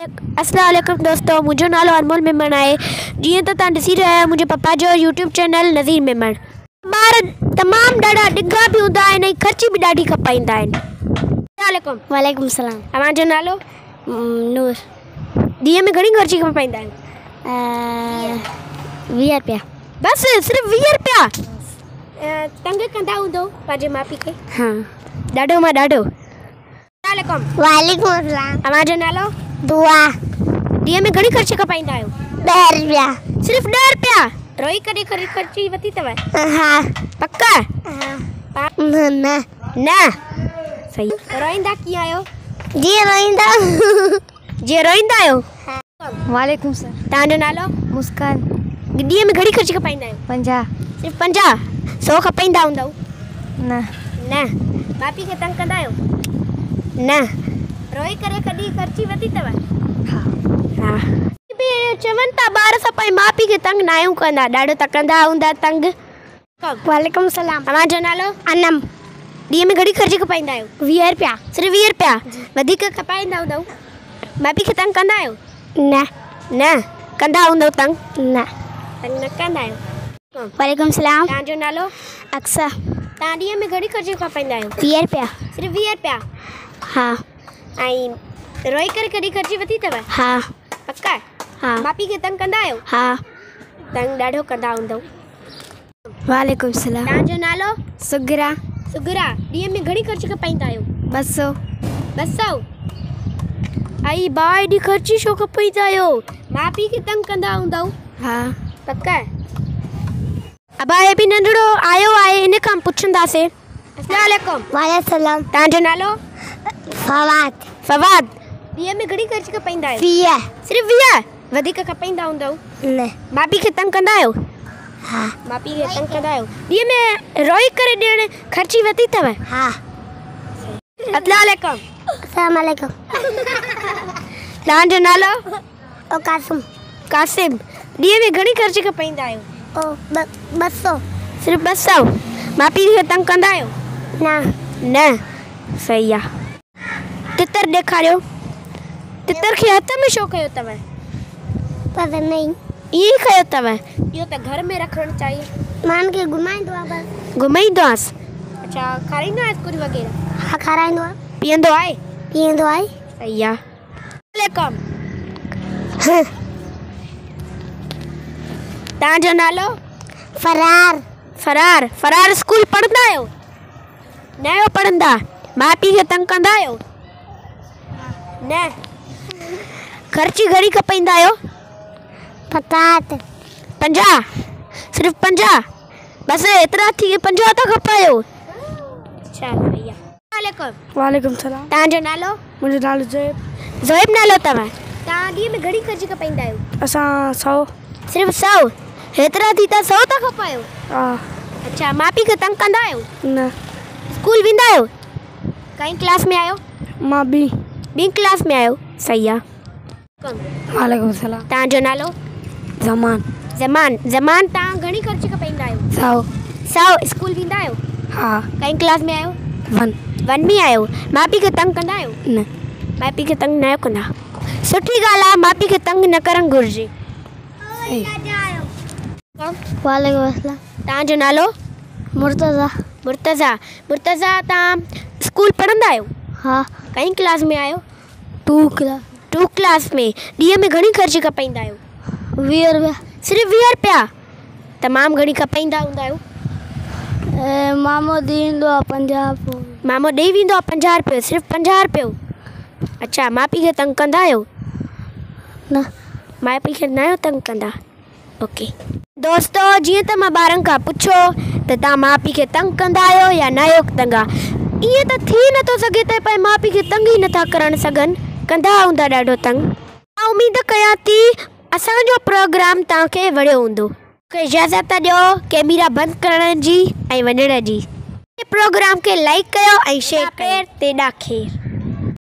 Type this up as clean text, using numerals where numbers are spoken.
اسلام عليڪم دوستو منهنجو نالو انمول ميمڻ آهي جيئن ته توهان ڏسي رهيا آهيو منهنجي پپا جو يوٽيوب چينل نذير ميمڻ. ٻار تمام ڏاڍا ڊگها به هوندا آهن ۽ خرچي به ڏاڍي کپائيندا آهن. اسلام عليڪم. وعليڪم السلام. اوهان جو نالو؟ نور. ڏينهن ۾ گهڻي خرچي کپائيندا آهيو؟ 20 رپيا. بس صرف 20 رپيا؟ تنگ ڪندا هوندو پنهنجي ماء پيء کي؟ ها. ڏاڍو مان ڏاڍو. السلام عليڪم. وعليڪم السلام. اوهان جو نالو؟ دعا. ڏينهن ۾ گهڻي خرچي کپائيندا آهيو؟ 10 رپيا. صرف 10 رپيا؟ روئي ڪري خرچي ورتي اٿو؟ ها. پڪ؟ ها. نه نه. نه. صحيح. روئيندا ڪيئن آهيو؟ جيئن روئيندا. جيئن روئيندا آهيو؟ ها. وعليڪم السلام. توهان جو نالو؟ مسڪان. ڏينهن ۾ گهڻي خرچي کپائيندا آهيو؟ 50. صرف 50؟ 100 کپائيندا هوندؤ؟ نه. نه. ماء پيء کي تنگ ڪندا آهيو؟ نه. روئي ڪري ڪڏهن خرچي ورتي اٿو؟ ها. ها. به چون ٿا ٻار اسان پنهنجي ماء پيء کي تنگ ناهيون ڪندا. ڏاڍو ته ڪندا هوندا تنگ. وعليڪم السلام. اوهان جو نالو؟ انم. ڏينهن ۾ گهڻي خرچي کپائيندا آهيو؟ 20 رپيا. صرف 20 رپيا؟ وڌيڪ کپائيندا هوندؤ؟ ماء پيء کي تنگ ڪندا آهيو؟ نه. نه. ڪندا هوندؤ تنگ؟ نه. تنگ نه ڪندا آهيو. وعليڪم السلام. توهان جو نالو؟ اقصيٰ. توهان ڏينهن ۾ گهڻي خرچي کپائيندا آهيو؟ 20 رپيا. صرف 20 رپيا؟ ها. ۽ روئي ڪري ڪڏهن خرچي ورتي اٿو؟ ها. پڪ؟ ها. ماء پيء کي تنگ ڪندا آهيو؟ ها. تنگ ڏاڍو ڪندا هوندؤ. وعليڪم السلام. توهان جو نالو؟ صغريٰ. صغريٰ، ڏينهن ۾ گهڻي خرچي کپائيندا آهيو؟ 200. 200؟ ائي ڀاء ايڏي خرچي ڇو کپائيندا آهيو؟ ماء پيء کي تنگ ڪندا هوندؤ؟ ها. پڪ؟ ابا هي به ننڍڙو آيو آهي ان کان پڇنداسين. السلام عليڪم. وعليڪم السلام. توهان جو نالو؟ فواد. فواد، ڏينهن ۾ گهڻي خرچي کپائيندا آهيو؟ 20. صرف 20؟ وڌيڪ کپائيندا هوندؤ؟ نه. ماء پيء کي تنگ ڪندا آهيو؟ ها. ماء پيء کي تنگ ڪندا آهيو؟ ڏينهن ۾ روئي ڪري ڏيڻ خرچي ورتي اٿو؟ ها. السلام عليڪم. السلام عليڪم. توهان جو نالو؟ او قاسم. قاسم، ڏينهن ۾ گهڻي خرچي کپائيندا آهيو؟ او 200. صرف 200؟ ماء پيء کي تنگ ڪندا آهيو؟ نه. نه. صحيح آ. تتر ڏيکاريو. تتر کي هٿ ۾ ڇو کنيو اٿو؟ پتو نهين. ائين ئي کنيو اٿو؟ اهو ته گهر ۾ رکڻ چاهي. مان ان کي گهمائيندو آهيان بس. گهمائيندو آهيس. اڇا کارائيندو آهيس ڪجهه وغيره؟ ها کارائيندو آهيان. پيئندو آهي؟ پيئندو آهي. صحيح آ. عليڪم. توهان جو نالو؟ فرار. فرار. فرار اسڪول پڙهندا آهيو؟ نه آهيو پڙهندا؟ ماء پيء کي تنگ ڪندا آهيو؟ نه. خرچي گهڻي کپائيندا آهيو؟ 50. 50؟ صرف 50؟ بس ايترا ٿي 50 ٿا کپايو؟ اڇا صحيح آ. عليڪم. وعليڪم السلام. توهان جو نالو؟ منهنجو نالو زويب. زويب نالو اٿو. توهان ڏينهن ۾ گهڻي خرچي کپائيندا آهيو؟ اسان 100. صرف 100؟ هيترا ٿي ته 100 ٿا کپايو؟ ها. اڇا ماء پيء کي تنگ ڪندا آهيو؟ نه. اسڪول ويندا آهيو؟ ڪائين ڪلاس ۾ آهيو؟ مان ٻي. ٻي ڪلاس ۾ آهيو. صحيح آ. وعليڪم السلام. توهان جو نالو؟ زمان. زمان. زمان توهان گهڻي خرچي کپائيندا آهيو؟ 100. 100. اسڪول ويندا آهيو؟ ها. ڪائين ڪلاس ۾ آهيو؟ 1. 1 ۾ آهيو. ماء پيء کي تنگ ڪندا آهيو؟ نه. ماء پيء کي تنگ نه آهيو ڪندا. سٺي ڳالهه آهي ماء پيء کي تنگ نه ڪرڻ گهرجي. وعليڪم السلام. توهان جو نالو؟ مرتضيٰ. مرتضيٰ. مرتضيٰ توهان اسڪول پڙهندا آهيو؟ ها. ڪائين ڪلاس ۾ آهيو؟ 2 ڪلاس. 2 ڪلاس ۾. ڏينهن ۾ گهڻي خرچي کپائيندا آهيو؟ 20 رپيا. صرف 20 رپيا؟ تمام گهڻي کپائيندا هوندا آهيو. مامو ڏئي ويندو آهي 50 رپيو. مامو ڏئي ويندو آهي 50 رپيو؟ صرف 50 رپيو؟ اڇا ماء پيء کي تنگ ڪندا آهيو؟ نه. ماء پيء کي نه آهيو تنگ ڪندا. اوڪي. دوستو جيئن ته مان ٻارن کان پڇيو ته توهان ماء پيء کي تنگ ڪندا آهيو يا نه آهيو تنگ؟ ائين ته ٿي نٿو سگهي ته پنهنجي ماء پيء کي تنگ ئي نٿا ڪرڻ سگهن، ڪندا هوندا ڏاڍو تنگ. مان اميد ڪيان ٿي اسان جو پروگرام توهان کي وڻيو هوندو. مون کي اجازت ڏيو ڪيميرا بند ڪرڻ جي ۽ وڃڻ جي. پروگرام کي لائيڪ ڪيو ۽ شيئر ڪيو. تيڏا خير.